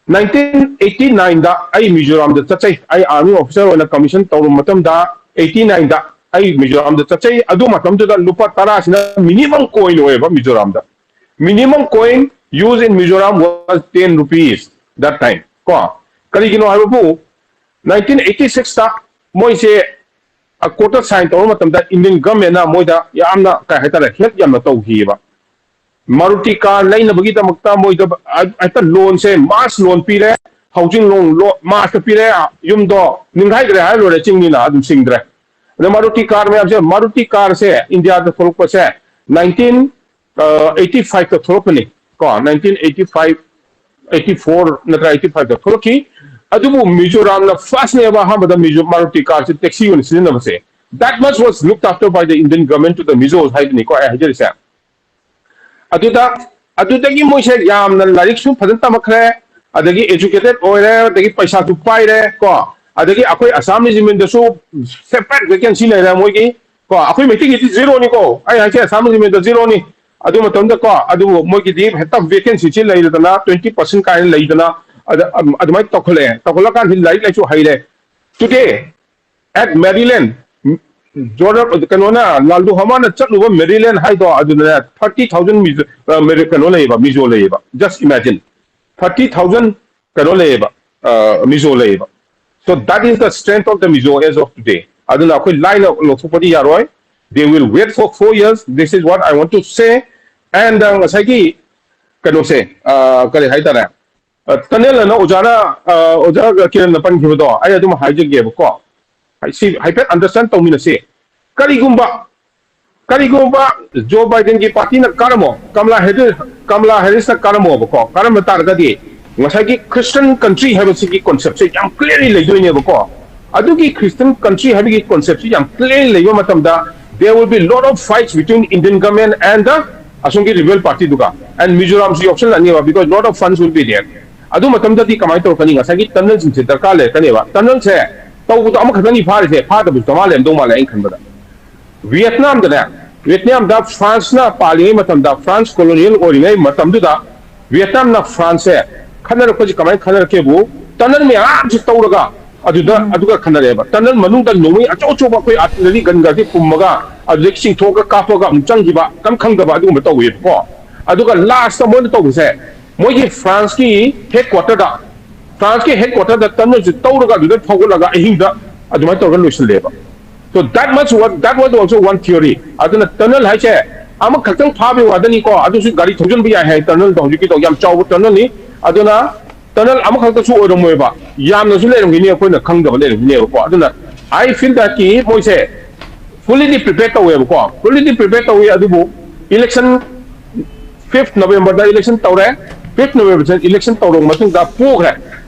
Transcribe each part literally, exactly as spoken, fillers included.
Nineteen eighty ꯅꯥꯏꯟꯗ ꯑꯩ ꯃꯤꯖꯣꯔꯥꯝꯗ ꯆꯠꯆꯩ꯫ ꯑꯩ ꯑꯥꯔꯃꯤ ꯑꯣꯐꯤꯁꯥꯔ ꯑꯣꯏꯅ ꯀꯃꯤꯁꯟ ꯇꯧꯔꯨꯕ ꯃꯇꯝꯗ ꯑꯩꯠꯇꯤ ꯅꯥꯏꯟꯗ ꯑꯩ ꯃꯤꯖꯣꯔꯥꯝꯗ ꯆꯠꯆꯩ꯫ ꯑꯗꯨ ꯃꯇꯝꯗꯨꯗ ꯂꯨꯄꯥ ꯇꯔꯥꯁꯤꯅ ꯃꯤꯅꯤꯃꯝ ꯀꯣꯏꯟ ꯑꯣꯏꯌꯦꯕ ꯃꯤꯖꯣꯔꯥꯝꯗ꯫ Minimum coin used in Mizoram was ten rupees that time꯫ ꯀꯣ, ꯀꯔꯤꯒꯤꯅꯣ ꯍꯥꯏꯕꯕꯨ, ꯅꯥꯏꯟꯇꯤꯟ ꯑꯩꯠꯇꯤ ꯁꯤꯛꯁꯇ ꯃꯣꯏꯁꯦ ꯑꯦꯀꯣꯔꯗꯇ ꯁꯥꯏꯟ ꯇꯧꯕ ꯃꯇꯝꯗ ꯏꯟꯗꯤꯌꯟ ꯒꯚꯔꯟꯃꯦꯟꯅ ꯃꯣꯏꯗ ꯌꯥꯝꯅ, ꯀꯩ ꯍꯥꯏꯇꯥꯔꯦ, ꯍꯦꯜꯞ ꯌꯥꯝꯅ ꯇꯧꯈꯤꯑꯕ꯫ ꯃꯥꯔꯨꯇꯤ ꯀꯥꯔ ꯂꯩꯅꯕꯒꯤꯗꯃꯛꯇ ꯃꯣꯏꯗ ꯍꯦꯛꯇ ꯂꯣꯟꯁꯦ, ꯃꯥꯁ ꯂꯣꯟ ꯄꯤꯔꯦ, ꯍꯥꯎꯁꯤꯡ ꯂꯣꯟ ꯃꯥꯁꯇ ꯄꯤꯔꯦ, ꯌꯨꯝꯗꯣ ꯅꯤꯡꯈꯥꯏꯈ꯭ꯔꯦ ꯍꯥꯏꯔ ꯂꯣꯏꯔꯦ, ꯆꯤꯡꯅꯤꯅ ꯑꯗꯨꯝ ꯁꯤꯡꯗ꯭ꯔꯦ꯫ ꯑꯗ ꯃꯥꯔꯨꯇꯤ ꯀꯥꯔ ꯃꯌꯥꯝꯁꯦ, ꯃꯥꯔꯨꯇꯤ ꯀꯥꯔꯁꯦ ꯏꯟꯗꯤꯌꯥꯗ ꯊꯣꯛꯂꯛꯄꯁꯦ ꯅꯥꯏꯟꯇꯤꯟ ꯑꯩꯠꯇꯤ ꯐꯥꯏꯚꯇ ꯊꯣꯛꯂꯛꯄꯅꯤ꯫ ꯀꯣ, nineteen eighty five, eighty four ꯅꯠꯇ꯭ꯔ ꯑꯩꯠꯇꯤ ꯐꯥꯏꯚꯇ ꯊꯣꯛꯂꯛꯈꯤ꯫ ꯑꯗꯨꯕꯨ ꯃꯤꯖꯣꯔꯥꯝꯅ ꯐꯥꯔꯁꯅꯦꯕ ꯑꯍꯥꯟꯕꯗ ꯃꯤꯖꯣ ꯃꯥꯔꯨꯇꯤ ꯀꯥꯔꯁꯦ ꯇꯦꯛꯁꯤ ꯑꯣꯏꯅ ꯁꯤꯖꯤꯟꯅꯕꯁꯦ꯫ That much was looked after by the Indian government to the Mizos ꯍꯥꯏꯗꯨꯅꯤꯀꯣ ꯑꯩ ꯍꯥꯏꯖꯔꯤꯁꯦ꯫ ꯑꯗꯨꯗ, ꯑꯗꯨꯗꯒꯤ ꯃꯣꯏꯁꯦ ꯌꯥꯝꯅ ꯂꯥꯏꯔꯤꯛꯁꯨ ꯐꯖꯅ ꯇꯝꯃꯛꯈ꯭ꯔꯦ, ꯑꯗꯒꯤ ꯑꯦꯖꯨꯀꯦꯇꯦꯠ ꯑꯣꯏꯔꯦ, ꯑꯗꯒꯤ ꯄꯩꯁꯥꯁꯨ ꯄꯥꯏꯔꯦ꯫ ꯀꯣ, ꯑꯗꯒꯤ ꯑꯩꯈꯣꯏ ꯑꯁꯥꯝ ꯔꯦꯖꯤꯃꯦꯟꯗꯁꯨ ꯁꯦꯄꯔꯦꯠ ꯚꯦꯀꯦꯟꯁꯤ ꯂꯩꯔꯦ ꯃꯣꯏꯒꯤ꯫ ꯀꯣ, ꯑꯩꯈꯣꯏ ꯃꯩꯇꯩꯒꯤꯗꯤ ꯖꯤꯔꯣꯅꯤꯀꯣ, ꯑꯩ ꯍꯥꯏꯁꯦ ꯑꯁꯥꯝ ꯔꯦꯖꯤꯃꯦꯟꯗ ꯖꯤꯔꯣꯅꯤ꯫ ꯑꯗꯨ ꯃꯇꯝꯗ ꯀꯣ, ꯑꯗꯨꯕꯨ ꯃꯣꯏꯒꯤꯗꯤ ꯍꯦꯛꯇ ꯚꯦꯀꯦꯟꯁꯤꯁꯤ ꯂꯩꯗꯅ, ꯇ꯭ꯋꯦꯟꯇꯤ ꯄꯥꯔꯁꯦꯟ ꯀꯥꯏꯅ ꯂꯩꯗꯅ, ꯑꯗ, ꯑꯝ, ꯑꯗꯨꯃꯥꯏꯅ ꯇꯧꯈꯠꯂꯛꯑꯦ꯫ ꯇꯧꯈꯠꯂꯀꯥꯟꯁꯤ ꯂꯥꯏꯔꯤꯛ ꯂꯥꯏꯁꯨ ꯍꯩꯔꯦ꯫ Today, at Maryland, ꯖꯣꯔꯗꯟ, ꯀꯩꯅꯣꯅ, ꯂꯥꯜꯗꯨ ꯍꯃꯥꯅ ꯆꯠꯂꯨꯕ ꯃꯦꯔꯤꯂꯦꯟ ꯍꯥꯏꯗꯣ, ꯑꯗꯨꯗꯅꯦ, ꯊꯥꯔꯇꯤ ꯊꯥꯎꯖꯟ ꯃꯤꯖꯣ, ꯑ, ꯃꯦꯔꯤ-, ꯀꯩꯅꯣ ꯂꯩꯌꯦꯕ, ꯃꯤꯖꯣ ꯂꯩꯌꯦꯕ꯫ Just imagine, ꯊꯥꯔꯇꯤ ꯊꯥꯎꯖꯟ ꯀꯩꯅꯣ ꯂꯩꯌꯦꯕ, ꯑ, ꯃꯤꯖꯣ ꯂꯩꯌꯦꯕ꯫ So that is the strength of the Mizo as of today. ꯑꯗꯨꯅ ꯑꯩꯈꯣꯏ ꯂꯥꯏꯅ ꯂꯧꯊꯣꯛꯄꯗꯤ ꯌꯥꯔꯣꯏ꯫ They will wait for four years. This is what I want to say. And, uh, ꯉꯁꯥꯏꯒꯤ ꯀꯩꯅꯣꯁꯦ, ꯑ, ꯀꯔꯤ ꯍꯥꯏꯇꯥꯔꯦ, ꯑ, ꯇꯅꯦꯜ ꯑꯅ ꯑꯣꯖꯥꯅ, ꯑ, ꯑꯣꯖꯥ ꯀꯤꯔꯟꯅ ꯄꯟꯈꯤꯕꯗꯣ ꯑꯩ ꯑꯗꯨꯝ ꯍꯥꯏꯖꯒꯦꯕꯀꯣ꯫ ꯁꯤ ꯍꯥꯏꯐꯦꯠ ꯑꯟꯗꯔꯁꯇꯦꯟ ꯇꯧꯃꯤꯟꯅꯁꯤ꯫ ꯀꯔꯤꯒꯨꯝꯕ, ꯀꯔꯤꯒꯨꯝꯕ ꯖꯣ ꯕꯥꯏꯗꯦꯟꯒꯤ ꯄꯥꯔꯇꯤꯅ ꯀꯥꯔꯝꯃꯣ, ꯀꯃꯂꯥ ꯍꯦꯔꯤꯁ, ꯀꯃꯂꯥ ꯍꯦꯔꯤꯁꯅ ꯀꯥꯔꯝꯃꯣꯕꯀꯣ, ꯀꯥꯔꯝꯕ ꯇꯥꯔꯒꯗꯤ ꯉꯁꯥꯏꯒꯤ ꯈ꯭ꯔꯤꯁꯇꯟ ꯀꯟꯇ꯭ꯔꯤ ꯍꯥꯏꯕꯁꯤꯒꯤ ꯀꯣꯟꯁꯦꯞꯁꯦ ꯌꯥꯝ ꯀ꯭ꯂꯤꯌꯔꯂꯤ ꯂꯩꯗꯣꯏꯅꯦꯕꯀꯣ꯫ ꯑꯗꯨꯒꯤ ꯈ꯭ꯔꯤꯁꯇꯟ ꯀꯟꯇ꯭ꯔꯤ ꯍꯥꯏꯕꯒꯤ ꯀꯣꯟꯁꯦꯞꯁꯤ ꯌꯥꯝ ꯀ꯭ꯂꯤꯌꯔꯂꯤ ꯂꯩꯕ ꯃꯇꯝꯗ, there will be lot of fights between Indian government and the ꯑꯁꯣꯝꯒꯤ ꯔꯤꯕꯦꯜ ꯄꯥꯔꯇꯤꯗꯨꯒ, and ꯃꯤꯖꯣꯔꯥꯝꯁꯨ ꯌꯥꯎꯁꯜꯂꯅꯦꯕ, because lot of funds will be there꯫ ꯑꯗꯨ ꯃꯇꯝꯗꯗꯤ ꯀꯃꯥꯏꯅ ꯇꯧꯔꯛꯀꯅꯤ? ꯉꯁꯥꯏꯒꯤ ꯇꯅꯜꯁꯤꯡꯁꯦ ꯗꯔꯀꯥꯔ ꯂꯩꯔꯛꯀꯅꯦꯕ꯫ ꯇꯅꯜꯁꯦ ꯇꯧꯕꯗꯣ ꯑꯃꯈꯛꯇꯅꯤ ꯐꯥꯔꯤꯁꯦ, ꯐꯥꯗꯕꯁꯨ ꯗꯃꯥ ꯂꯩꯔꯝꯗꯧ ꯃꯥꯜꯂꯦ ꯑꯩꯅ ꯈꯟꯕꯗ꯫ ꯚꯤꯌꯦꯠꯅꯥꯝꯗꯅꯦ, ꯚꯤꯌꯦꯠꯅꯥꯝꯗ ꯐ꯭ꯔꯥꯟꯁꯅ ꯄꯥꯜꯂꯤꯉꯩ ꯃꯇꯝꯗ, ꯐ꯭ꯔꯥꯟꯁ ꯀꯣꯂꯣꯅꯤꯌꯦꯜ ꯑꯣꯏꯔꯤꯉꯩ ꯃꯇꯝꯗꯨꯗ, ꯚꯤꯌꯦꯠꯅꯥꯝꯅ ꯐ꯭ꯔꯥꯟꯁꯁꯦ ꯈꯟꯅꯔꯛꯄꯁꯤ ꯀꯃꯥꯏꯅ ꯈꯟꯅꯔꯛꯀꯦꯕꯨ, ꯇꯅꯜ ꯃꯌꯥꯝꯁꯤ ꯇꯧꯔꯒ ꯑꯗꯨꯗ, ꯑꯗꯨꯒ ꯈꯟꯅꯔꯛꯑꯦꯕ꯫ ꯇꯅꯜ ꯃꯅꯨꯡꯗ ꯅꯣꯡꯃꯩ ꯑꯆꯧ ꯑꯆꯧꯕ ꯑꯩꯈꯣꯏ ꯑꯥꯔꯇꯤꯂꯔꯤ ꯒꯟꯒꯁꯤ ꯄꯨꯝꯃꯒ ꯑꯗꯨꯗꯒꯤ ꯆꯤꯡꯊꯣꯛꯑꯒ ꯀꯥꯞꯄꯒ ꯑꯃꯨꯛ ꯆꯪꯈꯤꯕ, ꯀꯝ ꯈꯪꯗꯕ ꯑꯗꯨꯒꯨꯝꯕ ꯇꯧꯋꯦꯕꯀꯣ꯫ ꯑꯗꯨꯒ ꯂꯥꯁꯇ ꯃꯣꯏꯅ ꯇꯧꯕꯁꯦ, ꯃꯣꯏꯒꯤ ꯐ꯭ꯔꯥꯟꯁꯀꯤ ꯍꯦꯗ ꯀ꯭ꯋꯥꯇꯔꯗ, ꯐ꯭ꯔꯥꯟꯁꯀꯤ ꯍꯦꯗ ꯀ꯭ꯋꯥꯇꯔꯗ ꯇꯅꯜꯁꯤ ꯇꯧꯔꯒ ꯑꯗꯨꯗ ꯐꯥꯎꯒꯠꯂꯒ ꯑꯍꯤꯡꯗ ꯑꯗꯨꯃꯥꯏꯅ ꯇꯧꯔꯒ ꯂꯣꯏꯁꯤꯜꯂꯦꯕ꯫ So that much was, that was also one theory. ꯑꯗꯨꯅ ꯇꯅꯜ ꯍꯥꯏꯁꯦ ꯑꯃꯈꯛꯇꯪ ꯐꯥꯕꯒꯤ ꯋꯥꯗꯅꯤꯀꯣ, ꯑꯗꯨꯁꯨ ꯒꯥꯔꯤ ꯊꯧꯖꯤꯟꯕ ꯌꯥꯏ ꯍꯥꯏ ꯇꯅꯜꯗꯣ, ꯍꯧꯖꯤꯛꯀꯤꯗꯣ ꯌꯥꯝ ꯆꯥꯎꯕ ꯇꯅꯜꯅꯤ꯫ ꯑꯗꯨꯅ ꯇꯅꯜ ꯑꯃꯈꯛꯇꯁꯨ ꯑꯣꯏꯔꯝꯃꯣꯏꯕ, ꯌꯥꯝꯅꯁꯨ ꯂꯩꯔꯝꯒꯅꯤ, ꯑꯩꯈꯣꯏꯅ ꯈꯪꯗꯕ ꯂꯩꯔꯝꯒꯅꯦꯕꯀꯣ꯫ ꯑꯗꯨꯅ I feel that ꯀꯤ ꯃꯣꯏꯁꯦ fully ꯗꯤ ꯄ꯭ꯔꯤꯄꯦꯌꯔ ꯇꯧꯋꯦꯕꯀꯣ, fully ꯗꯤ ꯄ꯭ꯔꯤꯄꯦꯌꯔ ꯇꯧꯋꯤ꯫ ꯑꯗꯨꯕꯨ ꯏꯂꯦꯛꯁꯟ, ꯐꯤꯐ ꯅꯣꯕꯦꯝꯕꯔꯗ ꯏꯂꯦꯛꯁꯟ ꯇꯧꯔꯦ꯫ ꯐꯤꯐ ꯅꯣꯕꯦꯝꯕꯔꯗ ꯏꯂꯦꯛꯁꯟ ꯇꯧꯔꯕ ꯃꯇꯨꯡꯗ ꯄꯣꯈ꯭ꯔꯦ꯫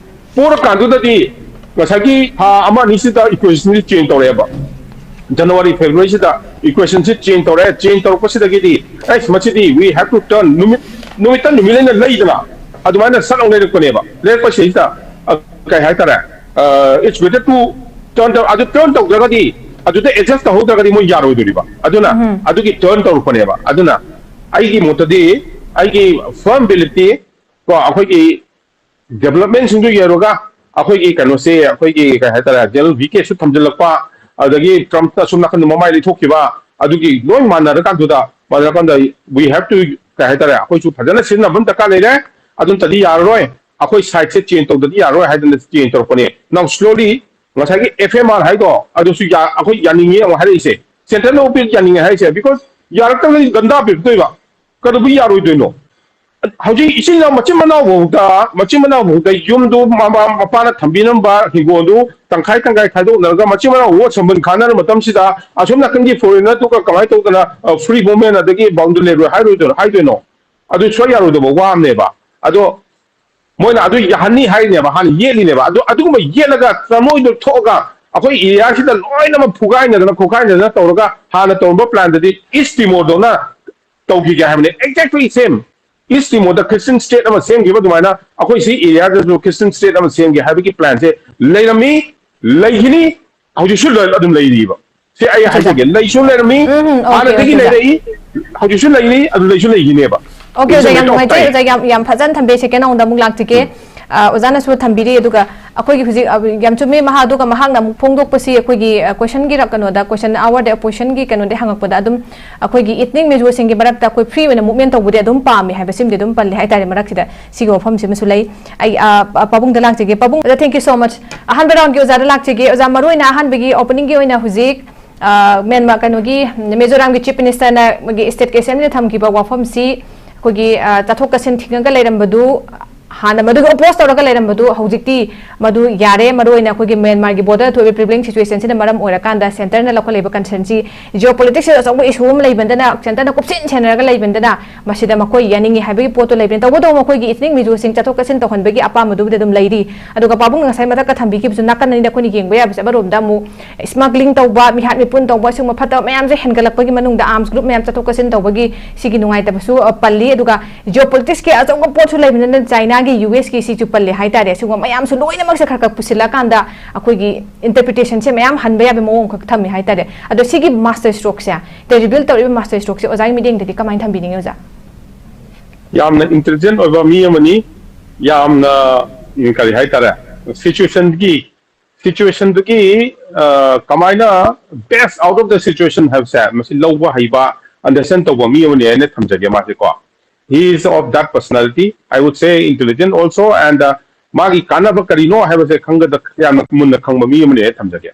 ꯄꯣꯔꯀꯥꯟꯗꯨꯗꯗꯤ ꯉꯁꯥꯏꯒꯤ ꯊꯥ ꯑꯃ ꯑꯅꯤꯁꯤꯗ ꯏꯀ꯭ꯋꯦꯁꯟꯁꯤ ꯆꯦꯟꯖ ꯇꯧꯔꯛꯑꯦꯕ꯫ ꯖꯅꯋꯥꯔꯤ, ꯐꯦꯕ꯭ꯔꯨꯋꯥꯔꯤꯁꯤꯗ ꯏꯀ꯭ꯋꯦꯁꯟꯁꯤ ꯆꯦꯟꯖ ꯇꯧꯔꯛꯑꯦ꯫ ꯆꯦꯟꯖ ꯇꯧꯔꯛꯄꯁꯤꯗꯒꯤꯗꯤ ꯑꯁ, ꯃꯁꯤꯗꯤ we have to turn, ꯅꯨꯃꯤꯠ, ꯅꯨꯃꯤꯠꯇ ꯅꯨꯃꯤꯠ ꯂꯩꯅ ꯂꯩꯗꯅ ꯑꯗꯨꯃꯥꯏꯅ ꯁꯠ ꯑꯃ ꯂꯩꯔꯛꯄꯅꯦꯕ꯫ ꯂꯩꯔꯛꯄꯁꯤꯗꯩꯁꯤꯗ, ꯑ, ꯀꯩ ꯍꯥꯏꯇꯥꯔꯦ, it's better to turn ꯇꯧ-, ꯑꯗꯨ ꯇꯔꯟ ꯇꯧꯗ꯭ꯔꯒꯗꯤ, ꯑꯗꯨꯗ ꯑꯦꯗꯖꯁ ꯇꯧꯍꯧꯗ꯭ꯔꯒꯗꯤ ꯃꯣꯏ ꯌꯥꯔꯣꯏꯗꯣꯔꯤꯕ꯫ ꯑꯗꯨꯅ ꯑꯗꯨꯒꯤ ꯇꯔꯟ ꯇꯧꯔꯛꯄꯅꯦꯕ꯫ ꯑꯗꯨꯅ ꯑꯩꯒꯤ ꯃꯣꯠꯇꯗꯤ, ꯑꯩꯒꯤ ꯐꯔꯝ ꯕꯤꯂꯤꯐꯇꯤ ꯀꯣ, ꯑꯩꯈꯣꯏꯒꯤ ꯗꯦꯕꯂꯞꯃꯦꯟꯁꯤꯡꯗꯨ ꯌꯦꯡꯉꯒ, ꯑꯩꯈꯣꯏꯒꯤ ꯀꯩꯅꯣꯁꯦ, ꯑꯩꯈꯣꯏꯒꯤ ꯀꯩ ꯍꯥꯏꯇꯥꯔꯦ, ꯖꯦꯅꯔꯦꯜ ꯚꯤ ꯀꯦꯁꯨ ꯊꯝꯖꯤꯜꯂꯛꯄ, ꯑꯗꯒꯤ ꯇ꯭ꯔꯝꯞꯅ ꯑꯁꯣꯝ ꯅꯥꯀꯟꯗ ꯃꯃꯥꯏ ꯂꯩꯊꯣꯛꯈꯤꯕ, ꯑꯗꯨꯒꯤ ꯂꯣꯏ ꯃꯥꯟꯅꯔꯀꯥꯟꯗꯨꯗ, ꯃꯥꯟꯅꯔꯀꯥꯟꯗ we have to, ꯀꯩ ꯍꯥꯏꯇꯥꯔꯦ, ꯑꯩꯈꯣꯏꯁꯨ ꯐꯖꯅ ꯁꯤꯖꯤꯟꯅꯕ ꯑꯃ ꯗꯔꯀꯥꯔ ꯂꯩꯔꯦ꯫ ꯑꯗꯨ ꯅꯠꯇꯗꯤ ꯌꯥꯔꯔꯣꯏ, ꯑꯩꯈꯣꯏ ꯁꯥꯏꯠꯁꯦ ꯆꯦꯟꯖ ꯇꯧꯗꯗꯤ ꯌꯥꯔꯔꯣꯏ ꯍꯥꯏꯗꯅ ꯆꯦꯟꯖ ꯇꯧꯔꯛꯄꯅꯦ꯫ Now slowly ꯉꯁꯥꯏꯒꯤ ꯑꯦꯐ ꯑꯦꯝ ꯑꯥꯔ ꯍꯥꯏꯗꯣ ꯑꯗꯨꯁꯨ ꯌꯥ-, ꯑꯩꯈꯣꯏ ꯌꯥꯅꯤꯡꯉꯤ ꯑꯃꯨꯛ ꯍꯥꯏꯔꯛꯏꯁꯦ, ꯁꯦꯟꯇ꯭ꯔꯦꯜ ꯑꯣꯐꯤꯁ ꯌꯥꯅꯤꯡꯉꯦ ꯍꯥꯏꯔꯤꯁꯦ, because ꯌꯥꯔꯛꯇ꯭ꯔꯒꯗꯤ ꯒꯟꯗꯥ ꯄꯤꯔꯛꯇꯣꯏꯕ, ꯀꯩꯗꯧꯕꯩ ꯌꯥꯔꯣꯏꯗꯣꯏꯅꯣ? ꯍꯧꯖꯤꯛ ꯏꯆꯤꯟ ꯏꯅꯥꯎ ꯃꯆꯤꯟ ꯃꯅꯥꯎ ꯐꯥꯎꯗ, ꯃꯆꯤꯟ ꯃꯅꯥꯎ ꯐꯥꯎꯗ ꯌꯨꯝꯗꯨ ꯃꯃꯥ ꯃꯄꯥꯅ ꯊꯝꯕꯤꯔꯝꯕ ꯍꯤꯡꯒꯣꯜꯗꯨ ꯇꯪꯈꯥꯏ ꯇꯪꯈꯥꯏ ꯈꯥꯏꯗꯣꯛꯅꯔꯒ ꯃꯆꯤꯟ ꯃꯅꯥꯎ ꯋꯥ ꯁꯝꯕꯟ ꯈꯥꯅꯔ ꯃꯇꯝꯁꯤꯗ, ꯑꯁꯣꯝ ꯅꯥꯀꯟꯒꯤ ꯐꯣꯔꯦꯅꯔꯗꯨꯒ ꯀꯃꯥꯏꯅ ꯇꯧꯗꯅ, ꯑ, ꯐ꯭ꯔꯤ ꯃꯨꯚꯃꯦꯟ ꯑꯗꯒꯤ ꯕꯥꯎꯟꯗꯔꯤ ꯂꯩꯔꯣꯏ ꯍꯥꯏꯔꯣꯏꯗꯣꯏꯅꯣ, ꯍꯥꯏꯗꯣꯏꯅꯣ? ꯑꯗꯨ ꯁꯨꯡꯌꯥ ꯌꯥꯔꯣꯏꯗꯕ ꯋꯥ ꯑꯃꯅꯦꯕ꯫ ꯑꯗꯣ ꯃꯣꯏꯅ ꯑꯗꯨ ꯌꯥꯍꯟꯅꯤ ꯍꯥꯏꯔꯤꯅꯦꯕ, ꯍꯥꯟꯅ ꯌꯦꯠꯂꯤꯅꯦꯕ꯫ ꯑꯗꯨ, ꯑꯗꯨꯒꯨꯝꯕ ꯌꯦꯠꯂꯒ ꯇ꯭ꯔꯃꯣꯏꯗꯣ ꯊꯣꯛꯑꯒ ꯑꯩꯈꯣꯏ ꯑꯦꯔꯤꯌꯥꯁꯤꯗ ꯂꯣꯏꯅꯃꯛ ꯐꯨꯒꯥꯏꯅꯗꯅ ꯈꯣꯠꯀꯥꯏꯅꯗꯅ ꯇꯧꯔꯒ ꯍꯥꯟꯅ ꯇꯧꯔꯝꯕ ꯄ꯭ꯂꯥꯟꯗꯗꯤ ꯏꯁ ꯇꯤꯃꯣꯔꯗꯧꯅ ꯇꯧꯈꯤꯒꯦ ꯍꯥꯏꯕꯅꯤ꯫ Exactly same. ꯏꯁ ꯇꯤꯃꯣꯔꯗ ꯈ꯭ꯔꯤꯁꯇꯤꯌꯟ ꯁ꯭ꯇꯦꯠ ꯑꯃ ꯁꯦꯝꯈꯤꯕ ꯑꯗꯨꯃꯥꯏꯅ ꯑꯩꯈꯣꯏ ꯁꯤ ꯑꯦꯔꯤꯌꯥꯗꯁꯨ ꯈ꯭ꯔꯤꯁꯇꯤꯌꯟ ꯁ꯭ꯇꯦꯠ ꯑꯃ ꯁꯦꯝꯒꯦ ꯍꯥꯏꯕꯒꯤ ꯄ꯭ꯂꯥꯟꯁꯦ ꯂꯩꯔꯝꯃꯤ, ꯂꯩꯈꯤꯅꯤ, ꯍꯧꯖꯤꯛꯁꯨ ꯂ-, ꯑꯗꯨꯝ ꯂꯩꯔꯤꯕ꯫ ꯁꯤ ꯑꯩ ꯑꯠꯆꯥ, ꯑꯠꯆꯥ꯫ ꯍꯥꯏꯖꯒꯦ, ꯂꯩꯁꯨ ꯂꯩꯔꯝꯃꯤ, ꯎꯝ, ꯎꯝ, okay, ꯍꯥꯟꯅꯗꯒꯤ okay, ꯑꯣꯖꯥ꯫ ꯂꯩꯔꯛꯏ, ꯍꯧꯖꯤꯛꯁꯨ ꯂꯩꯔꯤ, ꯑꯗꯨ ꯂꯩꯁꯨ ꯂꯩꯈꯤꯅꯦꯕ꯫ ꯑꯣꯀꯦ ꯑꯣꯖꯥ, ꯌꯥꯝ ꯅꯨꯡꯉꯥꯏꯖꯩ ꯑꯣꯖꯥ, ꯌꯥꯝ ꯌꯥꯝ ꯐꯖꯅ ꯊꯝꯕꯤꯔꯦ꯫ ꯁꯦꯀꯦꯟ ꯔꯥꯎꯟꯗ ꯑꯃꯨꯛ ꯂꯥꯛꯆꯒꯦ꯫ ꯑꯣꯖꯥꯅꯁꯨ ꯊꯝꯕꯤꯔꯤ, ꯑꯗꯨꯒ ꯑꯩꯈꯣꯏꯒꯤ ꯍꯧꯖꯤꯛ ꯌꯥꯝ ꯆꯨꯝꯃꯤ ꯃꯍꯥꯛ꯫ ꯑꯗꯨꯒ ꯃꯍꯥꯛꯅ ꯑꯃꯨꯛ ꯐꯣꯡꯗꯣꯛꯄꯁꯤ ꯑꯩꯈꯣꯏꯒꯤ ꯀꯣꯏꯁꯟꯒꯤ ꯀꯩꯅꯣꯗ, ꯀꯣꯏꯁꯟ ꯑꯋꯥꯔꯗ ꯑꯣꯄꯣꯖꯤꯁꯟꯒꯤ ꯀꯩꯅꯣꯗ ꯍꯪꯉꯛꯄꯗ ꯑꯗꯨꯝ ꯑꯩꯈꯣꯏꯒꯤ ꯏꯊꯅꯤꯛ ꯃꯤꯖꯣꯁꯤꯡꯒꯤ ꯃꯔꯛꯇ ꯑꯩꯈꯣꯏ ꯐ꯭ꯔꯤ ꯑꯣꯏꯅ ꯃꯨꯚꯃꯦꯟ ꯇꯧꯕꯗꯤ ꯑꯗꯨꯝ ꯄꯥꯝꯃꯤ ꯍꯥꯏꯕꯁꯤꯃꯗꯤ ꯑꯗꯨꯝ ꯄꯜꯂꯤ ꯍꯥꯏꯇꯥꯔꯦ꯫ ꯃꯔꯛꯁꯤꯗ ꯁꯤꯒꯤ ꯋꯥꯐꯝꯁꯤꯃꯁꯨ ꯂꯩ꯫ ꯑꯩ ꯄꯥꯕꯨꯡꯗ ꯂꯥꯛꯆꯒꯦ꯫ ꯄꯥꯕꯨꯡ ꯑꯣꯖꯥ, thank you so much꯫ ꯑꯍꯥꯟꯕ ꯔꯥꯎꯟꯒꯤ ꯑꯣꯖꯥꯗ ꯂꯥꯛꯆꯒꯦ꯫ ꯑꯣꯖꯥ, ꯃꯔꯨꯑꯣꯏꯅ ꯑꯍꯥꯟꯕꯒꯤ ꯑꯣꯄꯅꯤꯡꯒꯤ ꯑꯣꯏꯅ ꯍꯧꯖꯤꯛ ꯃꯦꯟꯃꯥꯔ ꯀꯩꯅꯣꯒꯤ ꯃꯤꯖꯣꯔꯥꯝꯒꯤ ꯆꯤꯐ ꯃꯤꯅꯤꯁꯇꯔꯅ ꯃꯥꯒꯤ ꯁ꯭ꯇꯦꯠꯀꯤ ꯑꯦꯁꯦꯝꯕ꯭ꯂꯤꯗ ꯊꯝꯈꯤꯕ ꯋꯥꯐꯝꯁꯤ ꯑꯩꯈꯣꯏꯒꯤ ꯆꯠꯊꯣꯛ ꯆꯠꯁꯤꯟ ꯊꯤꯡꯉꯒ ꯂꯩꯔꯝꯕꯗꯨ, ꯍꯥꯟꯅ ꯃꯗꯨꯒꯤ ꯑꯣꯄꯣꯖ ꯇꯧꯔꯒ ꯂꯩꯔꯝꯕꯗꯨ ꯍꯧꯖꯤꯛꯇꯤ ꯃꯗꯨ ꯌꯥꯔꯦ꯫ ꯃꯔꯨꯑꯣꯏꯅ ꯑꯩꯈꯣꯏꯒꯤ ꯃꯦꯟꯃꯥꯔꯒꯤ ꯕꯣꯔꯗꯔ ꯊꯣꯛꯏꯕ ꯄ꯭ꯔꯤꯕ꯭ꯂꯦꯝ ꯁꯤꯆꯨꯋꯦꯁꯟꯁꯤꯅ ꯃꯔꯝ ꯑꯣꯏꯔꯀꯥꯟꯗ ꯁꯦꯟꯇꯔꯅ ꯂꯧꯈꯠꯂꯛꯏꯕ ꯀꯟꯁꯔꯟꯁꯤ ꯖꯤꯑꯣ ꯄꯣꯂꯤꯇꯤꯛꯁꯁꯤꯗ ꯑꯆꯧꯕ ꯏꯁꯨ ꯑꯃ ꯂꯩꯕꯅꯤꯅ, ꯁꯦꯟꯇꯔꯅ ꯀꯨꯞꯁꯤꯟ ꯁꯦꯟꯅꯔꯒ ꯂꯩꯕꯅꯤꯅ ꯃꯁꯤꯗ ꯃꯈꯣꯏ ꯌꯥꯅꯤꯡꯉꯤ ꯍꯥꯏꯕꯒꯤ ꯄꯣꯠꯇꯨ ꯂꯩꯕꯅꯤ꯫ ꯇꯧꯕꯇꯕꯨ ꯃꯈꯣꯏꯒꯤ ꯏꯊꯅꯤꯛ ꯃꯤꯖꯣꯁꯤꯡ ꯆꯠꯊꯣꯛ ꯆꯠꯁꯤꯟ ꯇꯧꯍꯟꯕꯒꯤ ꯑꯄꯥꯝꯕꯗꯨꯕꯨꯗꯤ ꯑꯗꯨꯝ ꯂꯩꯔꯤ꯫ ꯑꯗꯨꯒ ꯄꯥꯕꯨꯡꯅ ꯉꯁꯥꯏ ꯃꯊꯛꯇ ꯊꯝꯕꯤꯈꯤꯕꯁꯨ ꯅꯥꯀꯟ ꯑꯅꯤꯗ ꯑꯩꯈꯣꯏꯅ ꯌꯦꯡꯕ ꯌꯥꯕꯁꯦ, ꯑꯃꯔꯣꯝꯗ ꯑꯃꯨꯛ ꯁ꯭ꯃꯒ꯭ꯂꯤꯡ ꯇꯧꯕ, ꯃꯤꯍꯥꯠ ꯃꯤꯄꯨꯟ ꯇꯧꯕ, ꯁꯤꯒꯨꯝꯕ ꯐꯠꯇꯕ ꯃꯌꯥꯝꯁꯦ ꯍꯦꯟꯒꯠꯂꯛꯄꯒꯤ ꯃꯅꯨꯡꯗ ꯑꯥꯔꯝꯁ ꯒ꯭ꯔꯨꯞ ꯃꯌꯥꯝ ꯆꯠꯊꯣꯛ ꯆꯠꯁꯤꯟ ꯇꯧꯕꯒꯤ ꯁꯤꯒꯤ ꯅꯨꯡꯉꯥꯏꯇꯕꯁꯨ ꯄꯜꯂꯤ꯫ ꯑꯗꯨꯒ ꯖꯤꯑꯣ ꯄꯣꯂꯤꯇꯤꯛꯁꯀꯤ ꯑꯆꯧꯕ ꯄꯣꯠꯁꯨ ꯂꯩꯕꯅꯤꯅ ꯆꯥꯏꯅꯥꯒꯤ, ꯌꯨ ꯑꯦꯁꯀꯤ ꯁꯤꯁꯨ ꯄꯜꯂꯦ ꯍꯥꯏꯇꯥꯔꯦ꯫ ꯁꯤꯒꯨꯝꯕ ꯃꯌꯥꯝꯁꯨ ꯂꯣꯏꯅꯃꯛꯁꯦ ꯈꯔ ꯈꯔ ꯄꯨꯁꯤꯜꯂꯀꯥꯟꯗ ꯑꯩꯈꯣꯏꯒꯤ ꯏꯟꯇꯔꯄ꯭ꯔꯤꯇꯦꯁꯟꯁꯦ ꯃꯌꯥꯝ ꯍꯟꯕ ꯌꯥꯕ ꯃꯑꯣꯡ ꯈꯛ ꯊꯝꯃꯦ ꯍꯥꯏꯇꯥꯔꯦ꯫ ꯑꯗꯣ ꯁꯤꯒꯤ ꯃꯥꯁꯇꯔ ꯁ꯭ꯇ꯭ꯔꯣꯛꯁꯦ, ꯇꯦ ꯔꯤꯕꯤꯜ ꯇꯧꯔꯤꯕ ꯃꯥꯁꯇꯔ ꯁ꯭ꯇ꯭ꯔꯣꯛꯁꯦ ꯑꯣꯖꯥꯒꯤ ꯃꯤꯠꯌꯦꯡꯗꯗꯤ ꯀꯃꯥꯏꯅ ꯊꯝꯕꯤꯅꯤꯡꯉꯤ ꯑꯣꯖꯥ? ꯌꯥꯝꯅ ꯏꯟꯇꯦꯂꯤꯖꯦꯟ ꯑꯣꯏꯕ ꯃꯤ ꯑꯃꯅꯤ꯫ ꯌꯥꯝꯅ ꯎꯝ, ꯀꯔꯤ ꯍꯥꯏꯇꯥꯔꯦ, ꯁꯤꯆꯨꯋꯦꯁꯟꯒꯤ ꯁꯤꯆꯨꯋꯦꯁꯟꯗꯨꯒꯤ ꯀꯃꯥꯏꯅ best out of the situation ꯍꯥꯏꯕꯁꯦ ꯃꯁꯤ ꯂꯧꯕ ꯍꯩꯕ, ꯑꯟꯗꯔꯁꯇꯦꯟ ꯇꯧꯕ ꯃꯤ ꯑꯃꯅꯤ ꯍꯥꯏꯅ ꯊꯝꯖꯒꯦ꯫ ꯃꯥꯁꯦꯀꯣ, he is of that personality, I would say intelligent also, and ꯃꯥꯒꯤ ꯀꯥꯟꯅꯕ ꯀꯔꯤꯅꯣ ꯍꯥꯏꯕꯁꯦ ꯈꯪꯒꯗ ꯌꯥꯝꯅ ꯃꯨꯟꯅ ꯈꯪꯕ ꯃꯤ ꯑꯃꯅꯤ ꯍꯥꯏꯅ ꯊꯝꯖꯒꯦ꯫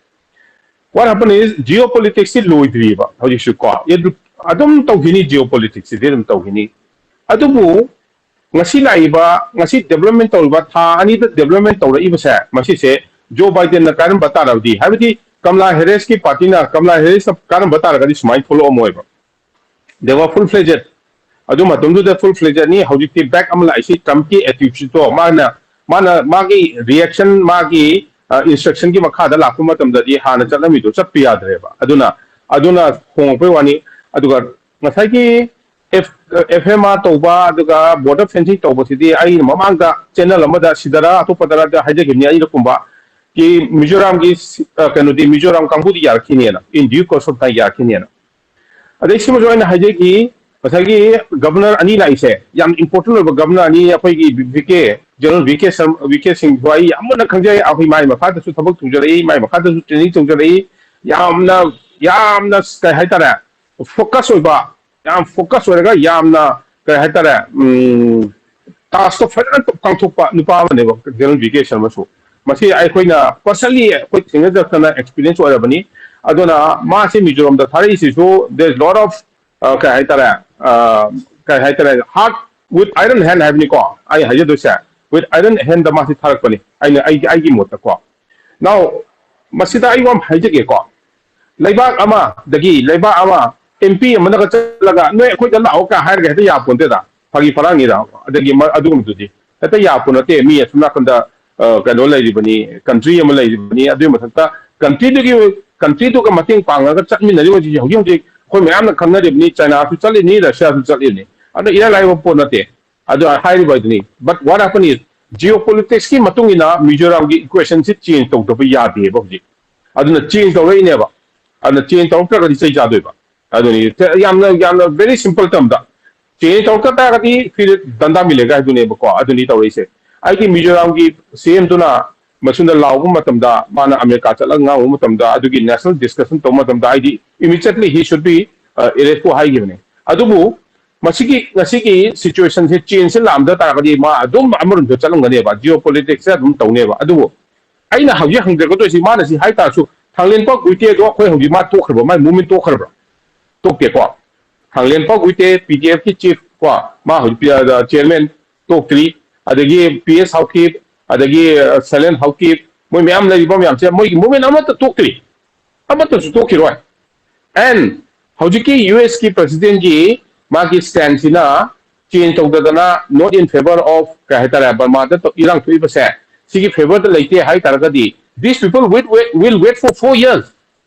What happened is, geopolitics ꯁꯤ ꯂꯣꯏꯗ꯭ꯔꯤꯕ ꯍꯧꯖꯤꯛꯁꯨ ꯀꯣ꯫ ꯑꯗꯨꯝ ꯇꯧꯈꯤꯅꯤ, geopolitics ꯁꯤꯗꯤ ꯑꯗꯨꯝ ꯇꯧꯈꯤꯅꯤ꯫ ꯑꯗꯨꯕꯨ ꯉꯁꯤ ꯂꯥꯛꯏꯕ, ꯉꯁꯤ ꯗꯦꯕꯂꯞꯃꯦꯟ ꯇꯧꯔꯤꯕ, ꯊꯥ ꯑꯅꯤꯗ ꯗꯦꯕꯂꯞꯃꯦꯟ ꯇꯧꯔꯛꯏꯕꯁꯦ, ꯃꯁꯤꯁꯦ ꯖꯣ ꯕꯥꯏꯗꯦꯟꯅ ꯀꯥꯔꯝꯕ ꯇꯥꯔꯕꯗꯤ, ꯍꯥꯏꯕꯗꯤ ꯀꯝꯂꯥ ꯍꯦꯔꯤꯁꯀꯤ ꯄꯥꯔꯇꯤꯅ, ꯀꯝꯂꯥ ꯍꯦꯔꯤꯁꯅ ꯀꯥꯔꯝꯕ ꯇꯥꯔꯒꯗꯤ ꯁꯨꯃꯥꯏꯅ ꯊꯣꯛꯂꯛꯑꯝꯃꯣꯏꯕ꯫ They were full fledged꯫ ꯑꯗꯨ ꯃꯇꯝꯗꯨꯗ full fledged ꯅꯤ꯫ ꯍꯧꯖꯤꯛꯇꯤ ꯕꯦꯛ ꯑꯃ ꯂꯥꯛꯏꯁꯤ, ꯇ꯭ꯔꯝꯞꯀꯤ ꯑꯦꯇꯤꯇ꯭ꯌꯨꯗꯇꯣ꯫ ꯃꯥꯅ, ꯃꯥꯅ, ꯃꯥꯒꯤ ꯔꯤꯌꯦꯛꯁꯟ, ꯃꯥꯒꯤ ꯏꯟꯁꯇ꯭ꯔꯛꯁꯟꯒꯤ ꯃꯈꯥꯗ ꯂꯥꯛꯄ ꯃꯇꯝꯗꯗꯤ ꯍꯥꯟꯅ ꯆꯠꯂꯝꯃꯤꯗꯣ ꯆꯠꯄ ꯌꯥꯗ꯭ꯔꯦꯕ꯫ ꯑꯗꯨꯅ, ꯑꯗꯨꯅ ꯍꯣꯡꯉꯛꯄꯩ ꯋꯥꯅꯤ꯫ ꯑꯗꯨꯒ ꯉꯁꯥꯏꯒꯤ ꯑꯦꯐ ꯑꯦꯐ ꯑꯦꯝ ꯑꯥꯔ ꯇꯧꯕ, ꯑꯗꯨꯒ ꯕꯣꯔꯗꯔ ꯐꯦꯟꯁꯤꯡ ꯇꯧꯕꯁꯤꯗꯤ ꯑꯩꯅ ꯃꯃꯥꯡꯗ ꯆꯦꯅꯦꯜ ꯑꯃꯗ, ꯁꯤꯗꯔ ꯑꯇꯣꯞꯄꯗꯔ ꯍꯥꯏꯖꯈꯤꯕꯅꯤ, ꯑꯅꯤꯔꯛ ꯀꯨꯝꯕ꯫ ꯀꯤ ꯃꯤꯖꯣꯔꯥꯝꯒꯤ, ꯑ, ꯀꯩꯅꯣꯗꯤ, ꯃꯤꯖꯣꯔꯥꯝ ꯀꯥꯡꯕꯨꯗꯤ ꯌꯥꯔꯛꯈꯤꯅꯦꯅ, in due course of time ꯌꯥꯔꯛꯈꯤꯅꯦꯅ꯫ ꯑꯗꯩ ꯁꯤꯃꯁꯨ ꯑꯩꯅ ꯍꯥꯏꯖꯈꯤ, ꯉꯁꯥꯏꯒꯤ ꯒꯕꯔꯅꯔ ꯑꯅꯤ ꯂꯥꯛꯏꯁꯦ ꯌꯥꯝ ꯏꯝꯄꯣꯔꯇꯦꯟ ꯑꯣꯏꯕ ꯒꯕꯔꯅꯔ ꯑꯅꯤ, ꯑꯩꯈꯣꯏꯒꯤ ꯚꯤ ꯀꯦ, ꯖꯦꯅꯔꯦꯜ ꯚꯤ ꯀꯦ ꯁꯔ-, ꯚꯤ ꯀꯦ ꯁꯤꯡꯗꯨ ꯑꯩ ꯌꯥꯝ ꯃꯨꯟꯅ ꯈꯪꯖꯩ꯫ ꯑꯩꯈꯣꯏ ꯃꯥꯏ ꯃꯈꯥꯗꯁꯨ ꯊꯕꯛ ꯇꯧꯖꯔꯛꯏ, ꯃꯥꯏ ꯃꯈꯥꯗꯁꯨ ꯇ꯭ꯔꯦꯅꯤꯡ ꯇꯧꯖꯔꯛꯏ꯫ ꯌꯥꯝꯅ, ꯌꯥꯝꯅ ꯀꯩ ꯍꯥꯏꯇꯥꯔꯦ, ꯐꯣꯀꯁ ꯑꯣꯏꯕ, ꯌꯥꯝ ꯐꯣꯀꯁ ꯑꯣꯏꯔꯒ ꯌꯥꯝꯅ ꯀꯩ ꯍꯥꯏꯇꯥꯔꯦ, ꯎꯝ, ꯇꯥꯁꯇꯣ ꯐꯖꯅ ꯄꯥꯡꯊꯣꯛꯄ ꯅꯨꯄꯥ ꯑꯃꯅꯦꯕ ꯖꯦꯅꯔꯦꯜ ꯚꯤ ꯀꯦ ꯁꯔꯃꯁꯨ꯫ ꯃꯁꯤ ꯑꯩꯈꯣꯏꯅ ꯄꯔꯁꯅꯦꯜꯂꯤ ꯑꯩꯈꯣꯏ ꯊꯦꯡꯅꯖꯔꯛꯇꯅ ꯑꯦꯛꯁꯄꯤꯔꯤꯌꯦꯟꯁ ꯑꯣꯏꯔꯕꯅꯤ꯫ ꯑꯗꯨꯅ ꯃꯥꯁꯦ ꯃꯤꯖꯣꯔꯥꯝꯗ ꯊꯥꯔꯛꯏꯁꯤꯁꯨ, there is lot of, ꯑ, ꯀꯩ ꯍꯥꯏꯇꯥꯔꯦ, ꯑ, ꯀꯩ ꯍꯥꯏꯇꯥꯔꯦ, heart with iron hand ꯍꯥꯏꯕꯅꯤꯀꯣ ꯑꯩ ꯍꯥꯏꯖꯗꯣꯏꯁꯦ꯫ With iron handꯗ ꯃꯥꯁꯤ ꯊꯥꯔꯛꯄꯅꯤ, ꯑꯩꯅ ꯑꯩꯒꯤ, ꯑꯩꯒꯤ ꯃꯣꯠꯇꯀꯣ꯫ Now, ꯃꯁꯤꯗ ꯑꯩ ꯋꯥ ꯑꯃ ꯍꯥꯏꯖꯒꯦꯀꯣ꯫ ꯂꯩꯕꯥꯛ ꯑꯃꯗꯒꯤ ꯂꯩꯕꯥꯛ ꯑꯃ ꯑꯦꯝ ꯄꯤ ꯑꯃꯅꯒ ꯆꯠꯂꯒ "ꯅꯣꯏ ꯑꯩꯈꯣꯏꯗ ꯂꯥꯛꯑꯣ" ꯀ ꯍꯥꯏꯔꯒ ꯍꯦꯛꯇ ꯌꯥꯄꯣꯟꯇꯦꯗ꯫ ꯐꯥꯒꯤ ꯐꯔꯥꯡꯅꯤꯗ꯫ ꯑꯗꯒꯤ ꯃ-, ꯑꯗꯨꯒꯨꯝꯕꯗꯨꯗꯤ ꯍꯦꯛꯇ ꯌꯥꯄꯣ ꯅꯠꯇꯦ꯫ ꯃꯤ ꯑꯁꯣꯝ ꯅꯥꯀꯟꯗ, ꯑ, ꯀꯩꯅꯣ ꯂꯩꯔꯤꯕꯅꯤ, ꯀꯟꯇ꯭ꯔꯤ ꯑꯃ ꯂꯩꯔꯤꯕꯅꯤ꯫ ꯑꯗꯨꯒꯤ ꯃꯊꯛꯇ ꯀꯟꯇ꯭ꯔꯤꯗꯨꯒꯤ, ꯀꯟꯇ꯭ꯔꯤꯗꯨꯒ ꯃꯇꯦꯡ ꯄꯥꯡꯉꯒ ꯆꯠꯃꯤꯟꯅꯔꯤꯕ ꯍꯧꯖꯤꯛ, ꯍꯧꯖꯤꯛ, ꯍꯧꯖꯤꯛ ꯑꯩꯈꯣꯏ ꯃꯌꯥꯝꯅ ꯈꯪꯅꯔꯤꯕꯅꯤ꯫ ꯆꯥꯏꯅꯥꯁꯨ ꯆꯠꯂꯤꯕꯅꯤ, ꯔꯁꯤꯌꯥꯁꯨ ꯆꯠꯂꯤꯕꯅꯤ꯫ ꯑꯗꯨ ꯏꯔꯥꯏ ꯂꯥꯏꯕ ꯄꯣꯠ ꯅꯠꯇꯦ꯫ ꯑꯗꯨ ꯍꯥꯏꯔꯤꯕ ꯍꯥꯏꯗꯨꯅꯤ꯫ But what happened is, geopoliticsꯀꯤ ꯃꯇꯨꯡ ꯏꯟꯅ ꯃꯤꯖꯣꯔꯥꯝꯒꯤ equationꯁꯤ change ꯇꯧꯗꯕ ꯌꯥꯗꯦꯕ ꯍꯧꯖꯤꯛ꯫ ꯑꯗꯨꯅ change ꯇꯧꯔꯛꯏꯅꯦꯕ꯫ ꯑꯗꯨꯅ change ꯇꯧꯔꯛꯇ꯭ꯔꯒꯗꯤ ꯆꯩ ꯆꯥꯗꯣꯏꯕ꯫ ꯑꯗꯨꯅꯤ ꯌꯥꯝꯅ, ꯌꯥꯝꯅ very simple termꯗ, change ꯇꯧꯔꯛꯇ ꯇꯥꯔꯒꯗꯤ ꯐꯤꯔ ꯗꯟꯗꯥ ꯃꯤꯂꯦꯒ ꯍꯥꯏꯗꯨꯅꯦꯕꯀꯣ꯫ ꯑꯗꯨꯅꯤ ꯇꯧꯔꯛꯏꯁꯦ꯫ ꯑꯩꯒꯤ ꯃꯤꯖꯣꯔꯥꯝꯒꯤ ꯁꯤ ꯑꯦꯝꯗꯨꯅ ꯃꯁꯨꯝꯗ ꯂꯥꯎꯕ ꯃꯇꯝꯗ, ꯃꯥꯅ ꯑꯃꯦꯔꯤꯀꯥ ꯆꯠꯂꯒ ꯉꯥꯡꯕ ꯃꯇꯝꯗ, ꯑꯗꯨꯒꯤ national discussion ꯇꯧꯕ ꯃꯇꯝꯗ, ꯑꯩꯗꯤ immediately he should be, ꯑ, arrestꯐꯨ ꯍꯥꯏꯈꯤꯕꯅꯦ꯫ ꯑꯗꯨꯕꯨ ꯃꯁꯤꯒꯤ, ꯉꯁꯤꯒꯤ situationꯁꯦ changeꯁꯦ ꯂꯥꯛꯑꯝꯗ ꯇꯥꯔꯒꯗꯤ ꯃꯥ ꯑꯗꯨꯝ ꯑꯃꯔꯣꯝꯗ ꯆꯠꯂꯝꯒꯅꯦꯕ, geopoliticsꯁꯦ ꯑꯗꯨꯝ ꯇꯧꯅꯦꯕ꯫ ꯑꯗꯨꯕꯨ ꯑꯩꯅ ꯍꯧꯖꯤꯛ ꯍꯪꯖꯒꯗꯣꯏꯁꯤ, ꯃꯥꯅ ꯁꯤ ꯍꯥꯏ ꯇꯥꯔꯁꯨ, ꯊꯥꯡꯂꯦꯟꯄꯥꯛ ꯒꯨꯏꯇꯦꯗꯣ ꯑꯩꯈꯣꯏ ꯍꯧꯖꯤꯛ ꯃꯥ ꯇꯣꯛꯈ꯭ꯔꯕ, ꯃꯥꯏ movement ꯇꯣꯛꯈ꯭ꯔꯕ꯭ꯔꯥ? ꯇꯣꯛꯇꯦꯀꯣ꯫ ꯊꯥꯡꯂꯦꯟꯄꯥꯛ ꯒꯨꯏꯇꯦ, ꯄꯤ ꯗꯤ ꯑꯦꯐꯀꯤ chief ꯀꯣ, ꯃꯥ ꯍꯧꯖꯤꯛ ꯄꯤ-, ꯑ, chairman ꯇꯣꯛꯇ꯭ꯔꯤ꯫ ꯑꯗꯒꯤ ꯄꯤ ꯑꯦꯁ ꯍꯥꯎꯀꯤꯞ, ꯑꯗꯒꯤ, ꯑ, ꯁꯦꯂꯦꯟ ꯍꯥꯎꯀꯤꯞ, ꯃꯣꯏ ꯃꯌꯥꯝ ꯂꯩꯔꯤꯕ ꯃꯌꯥꯝꯁꯦ ꯃꯣꯏꯒꯤ movement ꯑꯃꯠꯇ ꯇꯣꯛꯇ꯭ꯔꯤ, ꯑꯃꯠꯇꯁꯨ ꯇꯣꯛꯈꯤꯔꯣꯏ꯫ And ꯍꯧꯖꯤꯛꯀꯤ ꯌꯨ ꯑꯦꯁꯀꯤ ꯄ꯭ꯔꯁꯤꯗꯦꯟꯒꯤ ꯃꯥꯒꯤ ꯁ꯭ꯇꯦꯟꯁꯤꯅ change ꯇꯧꯗꯗꯅ not in favor of ꯀꯩ ꯍꯥꯏꯇꯥꯔꯦ, ꯕꯔꯃꯥꯗ ꯇꯧ-, ꯏꯔꯥꯡ ꯊꯣꯛꯏꯕꯁꯦ ꯁꯤꯒꯤ favourꯗ ꯂꯩꯇꯦ ꯍꯥꯏ ꯇꯥꯔꯒꯗꯤ, these people will wait, will wait for four years꯫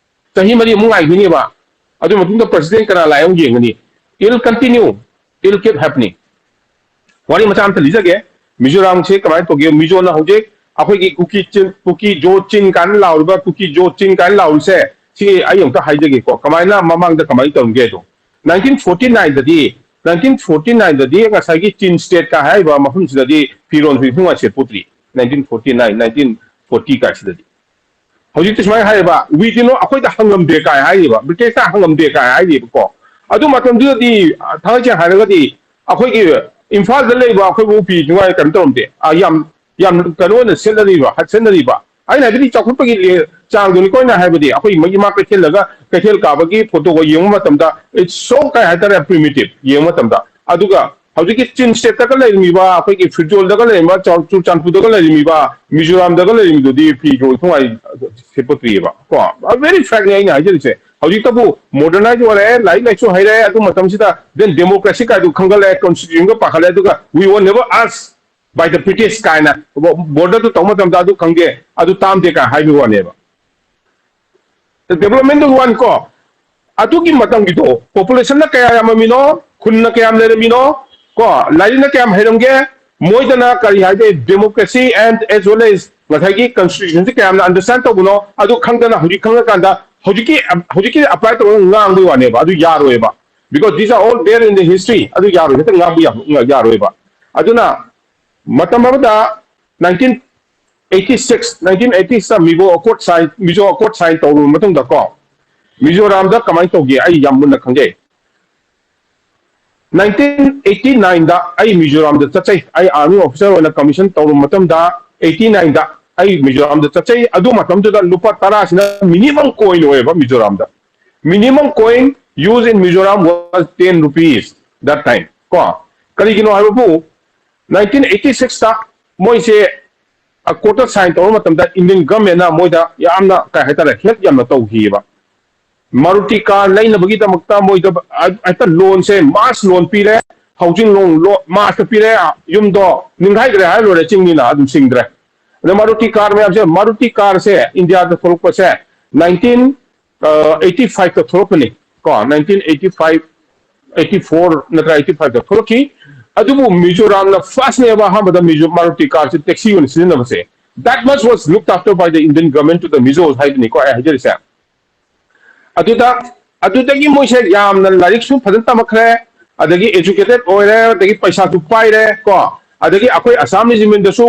ꯆꯍꯤ ꯃꯔꯤ ꯑꯃꯨꯛ ꯉꯥꯏꯈꯤꯅꯦꯕ꯫ ꯑꯗꯨ ꯃꯇꯨꯡꯗ ꯄ꯭ꯔꯁꯤꯗꯦꯟ ꯀꯅꯥ ꯂꯥꯛꯑꯦ ꯑꯃꯨꯛ ꯌꯦꯡꯒꯅꯤ꯫ It will continue, it will keep happening꯫ ꯋꯥꯔꯤ ꯃꯆꯥ ꯑꯝꯇ ꯂꯤꯖꯒꯦ꯫ ꯃꯤꯖꯣꯔꯥꯝꯁꯦ ꯀꯃꯥꯏꯅ ꯇꯧꯒꯦ? ꯃꯤꯖꯣꯅ ꯍꯧꯖꯤꯛ ꯑꯩꯈꯣꯏꯒꯤ ꯀꯨꯀꯤ ꯆꯤꯟ, ꯀꯨꯀꯤ ꯖꯣ ꯆꯤꯟ ꯀꯥꯏꯅ ꯂꯥꯎꯔꯤꯕ, ꯀꯨꯀꯤ ꯖꯣ ꯆꯤꯟ ꯀꯥꯏꯅ ꯂꯥꯎꯔꯤꯁꯦ, ꯁꯤ ꯑꯩ ꯑꯃꯨꯛꯇ ꯍꯥꯏꯖꯒꯦꯀꯣ꯫ ꯀꯃꯥꯏꯅ, ꯃꯃꯥꯡꯗ ꯀꯃꯥꯏꯅ ꯇꯧꯔꯝꯒꯦ ꯍꯥꯏꯗꯣ꯫ ꯅꯥꯏꯟꯇꯤꯟ ꯐꯣꯔꯇꯤ ꯅꯥꯏꯟꯗꯗꯤ ꯅꯥꯏꯟꯇꯤꯟ ꯐꯣꯔꯇꯤ ꯅꯥꯏꯟꯗꯗꯤ ꯉꯁꯥꯏꯒꯤ ꯆꯤꯟ ꯁ꯭ꯇꯦꯠꯀ ꯍꯥꯏꯔꯤꯕ ꯃꯐꯝꯁꯤꯗꯗꯤ ꯐꯤꯔꯣꯟꯁꯨ ꯏꯟꯊꯨꯉꯥꯏ ꯁꯦꯠꯄꯣꯠꯇ꯭ꯔꯤ꯫ Nineteen forty nine nineteen forty ꯀꯥꯏꯁꯤꯗꯗꯤ꯫ ꯍꯧꯖꯤꯛꯇꯤ ꯁꯨꯃꯥꯏꯅ ꯍꯥꯏꯌꯦꯕ, "We did not, ꯑꯩꯈꯣꯏꯗ ꯍꯪꯉꯝꯗꯦ" ꯀꯥꯏ ꯍꯥꯏꯔꯤꯕ, ꯕ꯭ꯔꯤꯇꯤꯁꯇ ꯍꯪꯉꯝꯗꯦ ꯀꯥꯏ ꯍꯥꯏꯔꯤꯕꯀꯣ꯫ ꯑꯗꯨ ꯃꯇꯝꯗꯨꯗꯗꯤ ꯊꯥꯡꯒꯩ ꯁꯦꯡꯅ ꯍꯥꯏꯔꯒꯗꯤ ꯑꯩꯈꯣꯏꯒꯤ ꯏꯝꯐꯥꯜꯗ ꯂꯩꯕ ꯑꯩꯈꯣꯏꯕꯨ ꯐꯤ ꯅꯨꯡꯉꯥꯏ ꯀꯩꯅꯣ ꯇꯧꯔꯝꯗꯦ꯫ ꯑ, ꯌꯥꯝ ꯌꯥꯝ ꯀꯩꯅꯣ ꯑꯣꯏꯅ ꯁꯦꯠꯅꯔꯤꯕ ꯍꯠ ꯁꯦꯠꯅꯔꯤꯕ ꯑꯩꯅ ꯍꯥꯏꯕꯗꯤ ꯆꯥꯎꯈꯠꯄꯒꯤ ꯆꯥꯡꯗꯨꯅꯤꯀꯣ ꯑꯩꯅ ꯍꯥꯏꯕꯗꯤ꯫ ꯑꯩꯈꯣꯏ ꯏꯃꯥ ꯀꯩꯊꯦꯜꯗꯒ ꯀꯩꯊꯦꯜ ꯀꯥꯕꯒꯤ ꯐꯣꯇꯣꯒ ꯌꯦꯡꯕ ꯃꯇꯝꯗ, it's so ꯀꯩ ꯍꯥꯏꯇꯥꯔꯦ, primitive ꯌꯦꯡꯕ ꯃꯇꯝꯗ꯫ ꯑꯗꯨꯒ ꯍꯧꯖꯤꯛꯀꯤ ꯆꯤꯟ ꯁ꯭ꯇꯦꯠꯇꯒ ꯂꯩꯔꯝꯃꯤꯕ, ꯑꯩꯈꯣꯏꯒꯤ ꯐꯤꯔꯖꯣꯜꯗꯒ ꯂꯩꯔꯝꯕ, ꯆꯨꯔꯆꯥꯟꯄꯨꯔꯗꯒ ꯂꯩꯔꯝꯃꯤꯕ, ꯃꯤꯖꯣꯔꯥꯝꯗꯒ ꯂꯩꯔꯝꯃꯤꯗꯨꯗꯤ ꯐꯤ ꯐꯤꯔꯣꯜ ꯊꯣꯡꯉꯥꯏ ꯁꯦꯠꯄꯣꯠꯇ꯭ꯔꯤꯑꯕ ꯀꯣ꯫ ꯕꯦꯔꯤ ꯐ꯭ꯔꯦꯡꯛꯂꯤ ꯑꯩꯅ ꯍꯥꯏꯖꯔꯤꯁꯦ, ꯍꯧꯖꯤꯛꯇꯕꯨ ꯃꯣꯗꯔꯅꯥꯏꯖ ꯑꯣꯏꯔꯛꯑꯦ, ꯂꯥꯏꯔꯤꯛ ꯂꯥꯏꯁꯨ ꯍꯩꯔꯦ, ꯑꯗꯨ ꯃꯇꯝꯁꯤꯗ then democracy ꯀꯥꯏꯗꯨ ꯈꯪꯒꯠꯂꯛꯑꯦ, ꯀꯣꯟꯁꯇꯤꯇ꯭ꯌꯨꯁꯟꯒ ꯄꯥꯈꯠꯂꯦ, ꯑꯗꯨꯒ we were never asked by the British ꯀꯥꯏꯅ ꯕꯣꯔꯗꯔꯗꯨ ꯇꯧꯕ ꯃꯇꯝꯗ ꯑꯗꯨ ꯈꯪꯗꯦ, ꯑꯗꯨ ꯇꯥꯝꯗꯦ ꯀꯥꯏꯅ ꯍꯥꯏꯕꯒꯤ ꯋꯥꯅꯦꯕ꯫ ꯗꯦꯕꯂꯞꯃꯦꯟꯗꯨꯒꯤ ꯋꯥꯅꯤꯀꯣ꯫ ꯑꯗꯨꯒꯤ ꯃꯇꯝꯒꯤꯗꯣ ꯄꯣꯄꯨꯂꯦꯁꯟꯅ ꯀꯌꯥ ꯌꯥꯝꯃꯝꯃꯤꯅꯣ, ꯈꯨꯟꯅ ꯀꯌꯥꯝ ꯂꯩꯔꯝꯃꯤꯅꯣ, ꯀꯣ, ꯂꯥꯏꯔꯤꯛꯅ ꯀꯌꯥꯝ ꯍꯩꯔꯝꯒꯦ, ꯃꯣꯏꯗꯅ ꯀꯔꯤ ꯍꯥꯏꯒꯦ, democracy and as well as ꯉꯁꯥꯏꯒꯤ ꯀꯟꯁꯇꯤꯇ꯭ꯌꯨꯁꯟꯁꯤ ꯀꯌꯥꯝꯅ ꯑꯟꯗꯔꯁꯇꯦꯟ ꯇꯧꯕꯅꯣ, ꯑꯗꯨ ꯈꯪꯗꯅ ꯍꯧꯖꯤꯛ ꯈꯪꯉꯀꯥꯟꯗ ꯍꯧꯖꯤꯛꯀꯤ ꯍꯧꯖꯤꯛꯀꯤ ꯑꯦꯄ꯭ꯂꯥꯏ ꯇꯧꯔꯒ ꯉꯥꯡꯕꯒꯤ ꯋꯥꯅꯦꯕ꯫ ꯑꯗꯨ ꯌꯥꯔꯣꯏꯕ, because these are all there in the history꯫ ꯑꯗꯨ ꯌꯥꯔꯣꯏ, ꯍꯦꯛꯇ ꯉꯥꯡꯕ ꯌꯥ- ꯌꯥꯔꯣꯏꯕ꯫ ꯑꯗꯨꯅ ꯃꯇꯝ ꯑꯃꯗ nineteen eighty six, nineteen eighty ꯁꯤꯛꯁꯇ Mizo accord sign, Mizo accord sign ꯇꯧꯔꯕ ꯃꯇꯨꯡꯗ ꯀꯣ, ꯃꯤꯖꯣꯔꯥꯝꯗ ꯀꯃꯥꯏꯅ ꯇꯧꯒꯦ ꯑꯩ ꯌꯥꯝ ꯃꯨꯟꯅ ꯈꯪꯖꯩ꯫ ꯅꯥꯏꯟꯇꯤꯟ ꯑꯩꯠꯇꯤ ꯅꯥꯏꯟꯗ ꯑꯩ ꯃꯤꯖꯣꯔꯥꯝꯗ ꯆꯠꯆꯩ꯫ ꯑꯩ ꯑꯥꯔꯃꯤ ꯑꯣꯐꯤꯁꯥꯔ ꯑꯣꯏꯅ ꯀꯃꯤꯁꯟ ꯇꯧꯔꯕ ꯃꯇꯝꯗ ꯑꯩꯠꯇꯤ ꯅꯥꯏꯟꯗ ꯑꯩ ꯃꯤꯖꯣꯔꯥꯝꯗ ꯆꯠꯆꯩ꯫ ꯑꯗꯨ ꯃꯇꯝꯗꯨꯗ ꯂꯨꯄꯥ ꯇꯔꯥꯁꯤꯅ ꯃꯤꯅꯤꯃꯝ ꯀꯣꯏꯟ ꯑꯣꯏꯌꯦꯕ ꯃꯤꯖꯣꯔꯥꯝꯗ꯫ Minimum coin used in Mizoram was ten rupees that time꯫ ꯀꯣ, ꯀꯔꯤꯒꯤꯅꯣ ꯍꯥꯏꯕꯕꯨ ꯅꯥꯏꯟꯇꯤꯟ ꯑꯩꯠꯇꯤ ꯁꯤꯛꯁꯇ ꯃꯣꯏꯁꯦ ꯑꯦꯀꯣꯔꯗꯇ ꯁꯥꯏꯟ ꯇꯧꯕ ꯃꯇꯝꯗ ꯏꯟꯗꯤꯌꯟ ꯒꯃꯦꯟꯅ ꯃꯣꯏꯗ ꯌꯥꯝꯅ, ꯀꯩ ꯍꯥꯏꯇꯥꯔꯦ, ꯍꯦꯜꯞ ꯌꯥꯝꯅ ꯇꯧꯈꯤꯑꯕ꯫ ꯃꯥꯔꯨꯇꯤ ꯀꯥꯔ ꯂꯩꯅꯕꯒꯤꯗꯃꯛꯇ ꯃꯣꯏꯗ ꯍꯦꯛꯇ ꯂꯣꯟꯁꯦ, ꯃꯥꯁ ꯂꯣꯟ ꯄꯤꯔꯦ, ꯍꯥꯎꯁꯤꯡ ꯂꯣꯟ ꯃꯥꯁꯇ ꯄꯤꯔꯦ, ꯌꯨꯝꯗꯣ ꯅꯤꯡꯈꯥꯏꯈ꯭ꯔꯦ ꯍꯥꯏꯔ ꯂꯣꯏꯔꯦ, ꯆꯤꯡꯅꯤꯅ ꯑꯗꯨꯝ ꯁꯤꯡꯗ꯭ꯔꯦ꯫ ꯑꯗ ꯃꯥꯔꯨꯇꯤ ꯀꯥꯔ ꯃꯌꯥꯝꯁꯦ, ꯃꯥꯔꯨꯇꯤ ꯀꯥꯔꯁꯦ ꯏꯟꯗꯤꯌꯥꯗ ꯊꯣꯛꯂꯛꯄꯁꯦ ꯅꯥꯏꯟꯇꯤꯟ ꯑꯩꯠꯇꯤ ꯐꯥꯏꯚꯇ ꯊꯣꯛꯂꯛꯄꯅꯤ ꯀꯣ, nineteen eighty five, eighty four ꯅꯠꯇ꯭ꯔꯒ ꯑꯩꯠꯇꯤ ꯐꯥꯏꯚꯇ ꯊꯣꯛꯂꯛꯈꯤ꯫ ꯑꯗꯨꯕꯨ ꯃꯤꯖꯣꯔꯥꯝꯅ ꯐꯥꯔꯁꯅꯦꯕ ꯑꯍꯥꯟꯕꯗ ꯃꯤꯖꯣ ꯃꯥꯔꯨꯇꯤ ꯀꯥꯔꯁꯦ ꯇꯦꯛꯁꯤ ꯑꯣꯏꯅ ꯁꯤꯖꯤꯟꯅꯕꯁꯦ꯫ That much was looked after by the Indian government to the Mizos ꯍꯥꯏꯗꯨꯅꯤꯀꯣ ꯑꯩ ꯍꯥꯏꯖꯔꯤꯁꯦ꯫ ꯑꯗꯨꯗ ꯑꯗꯨꯗꯒꯤ ꯃꯣꯏꯁꯦ ꯌꯥꯝꯅ ꯂꯥꯏꯔꯤꯛꯁꯨ ꯐꯖꯅ ꯇꯝꯃꯛꯈ꯭ꯔꯦ, ꯑꯗꯒꯤ educated ꯑꯣꯏꯔꯦ, ꯑꯗꯒꯤ ꯄꯩꯁꯥꯁꯨ ꯄꯥꯏꯔꯦ ꯀꯣ꯫ ꯑꯗꯒꯤ ꯑꯩꯈꯣꯏ Assam Regiment ꯗꯁꯨ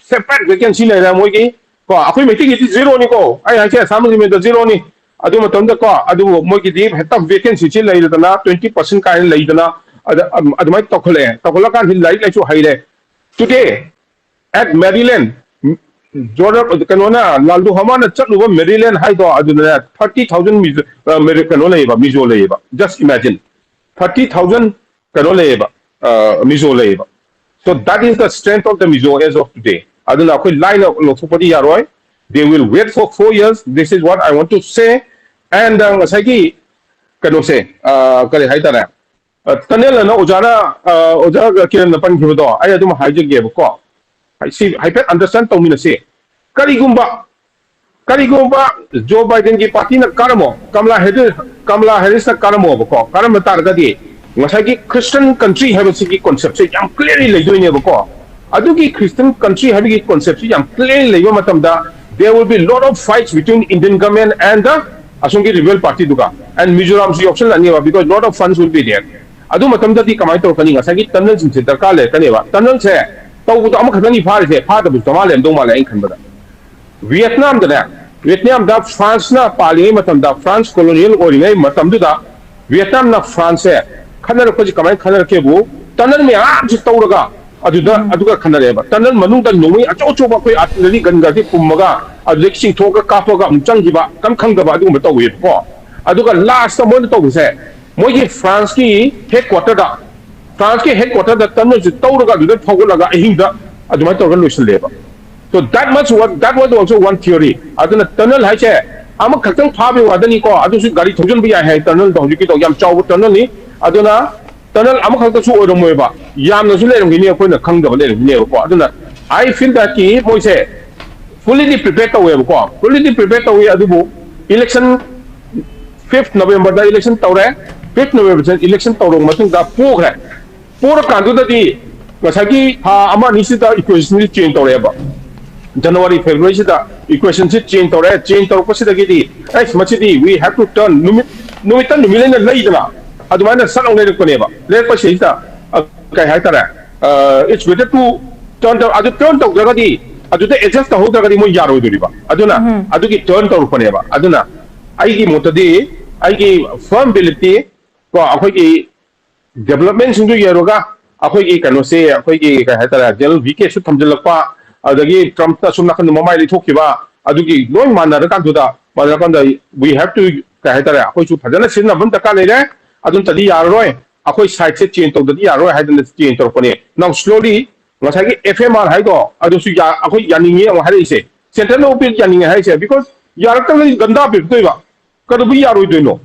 separate vacancy ꯂꯩꯔꯦ ꯃꯣꯏꯒꯤ ꯀꯣ꯫ ꯑꯩꯈꯣꯏ ꯃꯩꯇꯩꯒꯤꯗꯤ zero ꯅꯤꯀꯣ, ꯑꯩ ꯍꯥꯏꯁꯦ Assam Regiment ꯗ zero ꯅꯤ꯫ ꯑꯗꯨ ꯃꯇꯝꯗ ꯀꯣ, ꯑꯗꯨꯕꯨ ꯃꯣꯏꯒꯤꯗꯤ ꯍꯦꯛꯇ vacancy ꯁꯤ ꯂꯩꯔꯗꯅ twenty percent ꯀꯥꯏꯅ ꯂꯩꯗꯅ, ꯑꯗ, ꯑꯝ, ꯑꯗꯨꯃꯥꯏꯅ ꯇꯧꯈꯠꯂꯛꯑꯦ꯫ ꯇꯧꯈꯠꯂꯀꯥꯟꯁꯤ ꯂꯥꯏꯔꯤꯛ ꯂꯥꯏꯁꯨ ꯍꯩꯔꯦ꯫ Today, at Maryland, ꯖꯣꯔꯗꯟ, ꯀꯩꯅꯣꯅ, ꯂꯥꯜꯗꯨ ꯍꯃꯥꯟꯅ ꯆꯠꯂꯨꯕ Maryland ꯍꯥꯏꯗꯣ, ꯑꯗꯨꯗꯅꯦ thirty thousand ꯃꯤꯖꯣ-, ꯑ, ꯃꯦꯔꯤ-, ꯀꯩꯅꯣ ꯂꯩꯌꯦꯕ, ꯃꯤꯖꯣ ꯂꯩꯌꯦꯕ꯫ Just imagine, thirty thousand ꯀꯩꯅꯣ ꯂꯩꯌꯦꯕ, ꯑ, ꯃꯤꯖꯣ ꯂꯩꯌꯦꯕ꯫ So that is the strength of the Mizo as of today. ꯑꯗꯨꯅ ꯑꯩꯈꯣꯏ ꯂꯥꯏꯅ ꯂꯧꯊꯣꯛꯄꯗꯤ ꯌꯥꯔꯣꯏ꯫ They will wait for four years. This is what I want to say. And, uh, ꯉꯁꯥꯏꯒꯤ ꯀꯩꯅꯣꯁꯦ, ꯑ, ꯀꯔꯤ ꯍꯥꯏꯇꯥꯔꯦ, ꯑ, tunnel ꯑꯅ ꯑꯣꯖꯥꯅ, ꯑ, ꯑꯣꯖꯥ ꯀꯤꯔꯟꯅ ꯄꯟꯈꯤꯕꯗꯣ ꯑꯩ ꯑꯗꯨꯝ ꯍꯥꯏꯖꯒꯦꯕꯀꯣ꯫ ꯁꯤ ꯍꯥꯏꯐꯦꯠ understand ꯇꯧꯃꯤꯟꯅꯁꯤ꯫ ꯀꯔꯤꯒꯨꯝꯕ, ꯀꯔꯤꯒꯨꯝꯕ ꯖꯣ ꯕꯥꯏꯗꯦꯟꯒꯤ party ꯅ ꯀꯥꯔꯝꯃꯣ, ꯀꯃꯂꯥ ꯍꯦꯔꯤꯁ, ꯀꯃꯂꯥ ꯍꯦꯔꯤꯁꯅ ꯀꯥꯔꯝꯃꯣꯕꯀꯣ, ꯀꯥꯔꯝꯕ ꯇꯥꯔꯒꯗꯤ ꯉꯁꯥꯏꯒꯤ Christian country ꯍꯥꯏꯕꯁꯤꯒꯤ concept ꯁꯦ ꯌꯥꯝ clearly ꯂꯩꯗꯣꯏꯅꯦꯕꯀꯣ꯫ ꯑꯗꯨꯒꯤ Christian country ꯍꯥꯏꯕꯒꯤ concept ꯁꯤ ꯌꯥꯝ clearly ꯂꯩꯕ ꯃꯇꯝꯗ, there will be lot of fights between Indian government and the ꯑꯁꯣꯝꯒꯤ rebel party ꯗꯨꯒ, and ꯃꯤꯖꯣꯔꯥꯝꯁꯨ ꯌꯥꯎꯁꯜꯂꯅꯦꯕ, because lot of funds will be there. ꯑꯗꯨ ꯃꯇꯝꯗꯗꯤ ꯀꯃꯥꯏꯅ ꯇꯧꯔꯛꯀꯅꯤ? ꯉꯁꯥꯏꯒꯤ tunnel ꯁꯤꯡꯁꯦ ꯗꯔꯀꯥꯔ ꯂꯩꯔꯛꯀꯅꯦꯕ꯫ Tunnel ꯁꯦ ꯇꯧꯕꯗꯣ ꯑꯃꯈꯛꯇꯅꯤ ꯐꯥꯔꯤꯁꯦ, ꯐꯥꯗꯕꯁꯨ ꯗꯃꯥ ꯂꯩꯔꯝꯗꯧ ꯃꯥꯜꯂꯦ ꯑꯩꯅ ꯈꯟꯕꯗ꯫ ꯚꯤꯌꯦꯠꯅꯥꯝꯗꯅꯦ, ꯚꯤꯌꯦꯠꯅꯥꯝꯗ ꯐ꯭ꯔꯥꯟꯁꯅ ꯄꯥꯜꯂꯤꯉꯩ ꯃꯇꯝꯗ, ꯐ꯭ꯔꯥꯟꯁ colonial ꯑꯣꯏꯔꯤꯉꯩ ꯃꯇꯝꯗꯨꯗ ꯚꯤꯌꯦꯠꯅꯥꯝꯅ ꯐ꯭ꯔꯥꯟꯁꯁꯦ ꯈꯠꯅꯔꯛꯄꯁꯤ ꯀꯃꯥꯏꯅ ꯈꯠꯅꯔꯛꯀꯦꯕꯨ, tunnel ꯃꯌꯥꯝꯁꯤ ꯇꯧꯔꯒ ꯑꯗꯨꯗ, ꯎꯝ꯫ ꯑꯗꯨꯒ ꯈꯠꯅꯔꯛꯑꯦꯕ꯫ Tunnel ꯃꯅꯨꯡꯗ ꯅꯣꯡꯃꯩ ꯑꯆꯧ ꯑꯆꯧꯕ ꯑꯩꯈꯣꯏ artillery gun ꯒꯥꯁꯦ ꯄꯨꯝꯃꯒ ꯑꯗꯨꯗꯒꯤ ꯆꯤꯡꯊꯣꯛꯑꯒ ꯀꯥꯞꯄꯒ ꯑꯃꯨꯛ ꯆꯪꯈꯤꯕ ꯀꯝ ꯈꯪꯗꯕ ꯑꯗꯨꯒꯨꯝꯕ ꯇꯧꯋꯦꯕꯀꯣ꯫ ꯑꯗꯨꯒ last ꯃꯣꯏꯅ ꯇꯧꯕꯁꯦ, ꯃꯣꯏꯒꯤ ꯐ꯭ꯔꯥꯟꯁꯀꯤ headquarter ꯗ, ꯐ꯭ꯔꯥꯟꯁꯀꯤ headquarter ꯗ tunnel ꯁꯦ ꯇꯧꯔꯒ ꯑꯗꯨꯗ ꯐꯥꯎꯒꯠꯂꯒ ꯑꯍꯤꯡꯗ ꯑꯗꯨꯃꯥꯏꯅ ꯇꯧꯔꯒ ꯂꯣꯏꯁꯤꯜꯂꯦꯕ꯫ So that much what, that was also one theory. ꯑꯗꯨꯅ tunnel ꯍꯥꯏꯁꯦ ꯑꯃꯈꯛꯇꯪ ꯐꯥꯕꯒꯤ ꯋꯥꯗꯅꯤꯀꯣ, ꯑꯗꯨꯁꯨ ꯒꯥꯔꯤ ꯊꯧꯖꯤꯟꯕ ꯌꯥꯏ ꯍꯥꯏ, tunnel ꯗꯣ ꯍꯧꯖꯤꯛꯀꯤꯗꯣ ꯌꯥꯝ ꯆꯥꯎꯕ tunnel ꯅꯤ꯫ ꯑꯗꯨꯅ tunnel ꯑꯃꯈꯛꯇꯁꯨ ꯑꯣꯏꯔꯝꯃꯣꯏꯕ, ꯌꯥꯝꯅꯁꯨ ꯂꯩꯔꯝꯈꯤꯅꯤ, ꯑꯩꯈꯣꯏꯅ ꯈꯪꯗꯕ ꯂꯩꯔꯝꯈꯤꯅꯦꯕꯀꯣ꯫ ꯑꯗꯨꯅ I feel that ꯀꯤ ꯃꯣꯏꯁꯦ fully prepared ꯇꯧꯋꯦꯕꯀꯣ, fully prepared ꯇꯧꯋꯤ꯫ ꯑꯗꯨꯕꯨ election fifth November ꯗ election ꯇꯧꯔꯦ꯫ Fifth November ꯗ election ꯇꯧꯔꯕ ꯃꯇꯨꯡꯗ ꯄꯣꯈ꯭ꯔꯦ꯫ ꯄꯣꯔꯀꯥꯟꯗꯨꯗꯗꯤ ꯉꯁꯥꯏꯒꯤ ꯊꯥ ꯑꯃ ꯑꯅꯤꯁꯤꯗ equation ꯁꯤ change ꯇꯧꯔꯛꯑꯦꯕ꯫ January, February ꯁꯤꯗ equation ꯁꯤ change ꯇꯧꯔꯛꯑꯦ꯫ Change ꯇꯧꯔꯛꯄꯁꯤꯗꯒꯤꯗꯤ, ꯑꯩꯁ, ꯃꯁꯤꯗꯤ we have to turn, ꯅꯨꯃꯤꯠ ꯅꯨꯃꯤꯠꯇ ꯅꯨꯃꯤꯠ ꯂꯩꯅ ꯂꯩꯗꯅ, ꯑꯗꯨꯃꯥꯏꯅ ꯁꯠ ꯂꯥꯎ ꯂꯩꯔꯛꯄꯅꯦꯕ꯫ ꯂꯩꯔꯛꯄꯁꯤꯗꯩꯁꯤꯗ, ꯑ, ꯀꯩ ꯍꯥꯏꯇꯥꯔꯦ, ꯑ, it's better to turn ꯇꯧ-, ꯑꯗꯨ turn ꯇꯧꯗ꯭ꯔꯒꯗꯤ, ꯑꯗꯨꯗ adjust ꯇꯧꯍꯧꯗ꯭ꯔꯒꯗꯤ ꯃꯣꯏ ꯌꯥꯔꯣꯏꯗꯣꯔꯤꯕ꯫ ꯑꯗꯨꯅ ꯎꯝ꯫ ꯑꯗꯨꯒꯤ turn ꯇꯧꯔꯛꯄꯅꯦꯕ꯫ ꯑꯗꯨꯅ ꯑꯩꯒꯤ ꯃꯣꯠꯇꯗꯤ, ꯑꯩꯒꯤ firm belief ꯇꯤ, ꯀꯣ, ꯑꯩꯈꯣꯏꯒꯤ development ꯁꯤꯡꯗꯨ ꯌꯦꯡꯉꯒ, ꯑꯩꯈꯣꯏꯒꯤ ꯀꯩꯅꯣꯁꯦ, ꯑꯩꯈꯣꯏꯒꯤ ꯀꯩ ꯍꯥꯏꯇꯥꯔꯦ, General V K ꯁꯨ ꯊꯝꯖꯤꯜꯂꯛꯄ, ꯑꯗꯒꯤ Trump ꯅ ꯑꯁꯣꯝ ꯅꯥꯀꯟꯗ ꯃꯃꯥꯏ ꯂꯩꯊꯣꯛꯈꯤꯕ, ꯑꯗꯨꯒꯤ ꯂꯣꯏ ꯃꯥꯟꯅꯔꯀꯥꯟꯗꯨꯗ, ꯃꯥꯟꯅꯔꯀꯥꯟꯗ we have to, ꯀꯩ ꯍꯥꯏꯇꯥꯔꯦ, ꯑꯩꯈꯣꯏꯁꯨ ꯐꯖꯅ ꯁꯤꯖꯤꯟꯅꯕ ꯑꯃ ꯗꯔꯀꯥꯔ ꯂꯩꯔꯦ꯫ ꯑꯗꯨ ꯅꯠꯇꯗꯤ ꯌꯥꯔꯔꯣꯏ, ꯑꯩꯈꯣꯏ side ꯁꯦ change ꯇꯧꯗꯗꯤ ꯌꯥꯔꯔꯣꯏ ꯍꯥꯏꯗꯅ change ꯇꯧꯔꯛꯄꯅꯦ꯫ Now slowly ꯉꯁꯥꯏꯒꯤ F M R ꯍꯥꯏꯗꯣ ꯑꯗꯨꯁꯨ ꯌꯥ-, ꯑꯩꯈꯣꯏ ꯌꯥꯅꯤꯡꯉꯤ ꯑꯃꯨꯛ ꯍꯥꯏꯔꯛꯏꯁꯦ꯫ Central ꯅ ꯑꯣꯄꯤꯠ ꯌꯥꯅꯤꯡꯉꯦ ꯍꯥꯏꯁꯦ, because ꯌꯥꯔꯛꯇ꯭ꯔꯒꯗꯤ ꯒꯟꯗꯥ ꯄꯤꯔꯛꯇꯣꯏꯕ꯫ ꯀꯩꯗꯧꯕꯩ ꯌꯥꯔꯣꯏꯗꯣꯏꯅꯣ?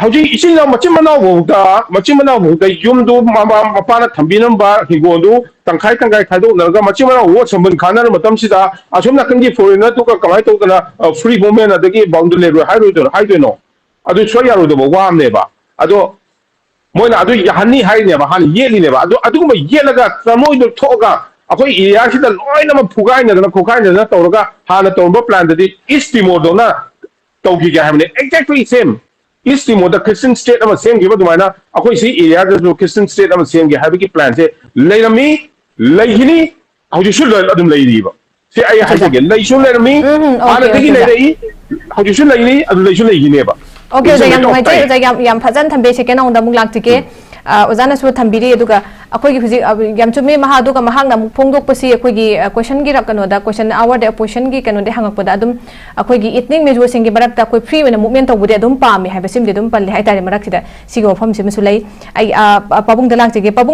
ꯍꯧꯖꯤꯛ ꯏꯆꯤꯟ ꯏꯅꯥꯎ ꯃꯆꯤꯟ ꯃꯅꯥꯎ ꯐꯥꯎꯗ, ꯃꯆꯤꯟ ꯃꯅꯥꯎ ꯐꯥꯎꯗ ꯌꯨꯝꯗꯨ ꯃꯃꯥ ꯃꯄꯥꯅ ꯊꯝꯕꯤꯔꯝꯕ ꯍꯤꯡꯒꯣꯜꯗꯨ ꯇꯪꯈꯥꯏ ꯇꯪꯈꯥꯏ ꯈꯥꯏꯗꯣꯛꯅꯔꯒ ꯃꯆꯤꯟ ꯃꯅꯥꯎ ꯋꯥ ꯁꯝꯕꯟ ꯈꯥꯅꯔ ꯃꯇꯝꯁꯤꯗ, ꯑꯁꯣꯝ ꯅꯥꯀꯟꯒꯤ foreigner ꯗꯨꯒ ꯀꯃꯥꯏꯅ ꯇꯧꯗꯅ, ꯑ, free movement ꯑꯗꯒꯤ boundary ꯂꯩꯔꯣꯏ ꯍꯥꯏꯔꯣꯏꯗꯣꯏꯅꯣ, ꯍꯥꯏꯗꯣꯏꯅꯣ? ꯑꯗꯨ ꯁꯨꯡꯌꯥ ꯌꯥꯔꯣꯏꯗꯕ ꯋꯥ ꯑꯃꯅꯦꯕ꯫ ꯑꯗꯣ ꯃꯣꯏꯅ ꯑꯗꯨ ꯌꯥꯍꯟꯅꯤ ꯍꯥꯏꯔꯤꯅꯦꯕ, ꯍꯥꯟꯅ ꯌꯦꯠꯂꯤꯅꯦꯕ꯫ ꯑꯗꯨ, ꯑꯗꯨꯒꯨꯝꯕ ꯌꯦꯠꯂꯒ ꯆꯃꯣꯏꯗꯣ ꯊꯣꯛꯑꯒ ꯑꯩꯈꯣꯏ area ꯁꯤꯗ ꯂꯣꯏꯅꯃꯛ ꯐꯨꯒꯥꯏꯅꯗꯅ ꯈꯣꯠꯈꯥꯏꯅꯗꯅ ꯇꯧꯔꯒ ꯍꯥꯟꯅ ꯇꯧꯔꯝꯕ plan ꯗꯨꯗꯤ East Timor ꯗꯧꯅ ꯇꯧꯈꯤꯒꯦ ꯍꯥꯏꯕꯅꯦ꯫ Exactly same꯫ East Timor ꯗ Christian state ꯑꯃ ꯁꯦꯝꯈꯤꯕ ꯑꯗꯨꯃꯥꯏꯅ ꯑꯩꯈꯣꯏ ꯁꯤ area ꯗꯁꯨ Christian state ꯑꯃ ꯁꯦꯝꯒꯦ ꯍꯥꯏꯕꯒꯤ plan ꯁꯦ ꯂꯩꯔꯝꯃꯤ, ꯂꯩꯈꯤꯅꯤ, ꯍꯧꯖꯤꯛꯁꯨ ꯂꯩ-, ꯑꯗꯨꯝ ꯂꯩꯔꯤꯕ꯫ ꯁꯤ ꯑꯩ ꯑꯠꯆꯥ, ꯑꯠꯆꯥ꯫ ꯍꯥꯏꯖꯒꯦ, ꯂꯩꯁꯨ ꯂꯩꯔꯝꯃꯤ, ꯎꯝ, ꯎꯝ, okay, ꯍꯥꯟꯅꯗꯒꯤ okay, ꯑꯣꯖꯥ꯫ ꯂꯩꯔꯛꯏ, ꯍꯧꯖꯤꯛꯁꯨ ꯂꯩꯔꯤ, ꯑꯗꯨ ꯂꯩꯁꯨ ꯂꯩꯈꯤꯅꯦꯕ꯫ Okay, ꯑꯣꯖꯥ, ꯌꯥꯝ ꯅꯨꯡꯉꯥꯏꯖꯩ꯫ ꯑꯣꯖꯥ, ꯌꯥꯝ, ꯌꯌꯥꯝ ꯐꯖꯅ ꯊꯝꯕꯤꯔꯦ꯫ Second round ꯑꯃꯨꯛ ꯂꯥꯛꯆꯒꯦ꯫ ꯎꯝ꯫ ꯑ, ꯑꯣꯖꯥꯅꯁꯨ ꯊꯝꯕꯤꯔꯤ, ꯑꯗꯨꯒ ꯑꯩꯈꯣꯏꯒꯤ ꯍꯧꯖꯤꯛ, ꯑ, ꯌꯥꯝ ꯆꯨꯝꯃꯤ, ꯃꯍꯥꯛ, ꯑꯗꯨꯒ ꯃꯍꯥꯛꯅ ꯑꯃꯨꯛ ꯐꯣꯡꯗꯣꯛꯄꯁꯤ ꯑꯩꯈꯣꯏꯒꯤ, ꯑ, question ꯒꯤ ꯔ-, ꯀꯩꯅꯣꯗ, question hour ꯗ, question ꯒꯤ ꯀꯩꯅꯣꯗ ꯍꯪꯉꯛꯄꯗ ꯑꯗꯨꯝ ꯑꯩꯈꯣꯏꯒꯤ ethnic Mizo ꯁꯤꯡꯒꯤ ꯃꯔꯛꯇ ꯑꯩꯈꯣꯏ free ꯑꯣꯏꯅ movement ꯇꯧꯕꯗꯤ ꯑꯗꯨꯝ ꯄꯥꯝꯃꯤ ꯍꯥꯏꯕꯁꯤꯃꯗꯤ ꯑꯗꯨꯝ ꯄꯜꯂꯤ ꯍꯥꯏꯇꯥꯔꯦ꯫ ꯃꯔꯛꯁꯤꯗ ꯁꯤꯒꯤ ꯋꯥꯐꯝꯁꯤꯃꯁꯨ ꯂꯩ꯫ ꯑꯩ, ꯑ, ꯄꯥꯕꯨꯡꯗ ꯂꯥꯛꯆꯒꯦ꯫ ꯄꯥꯕꯨꯡ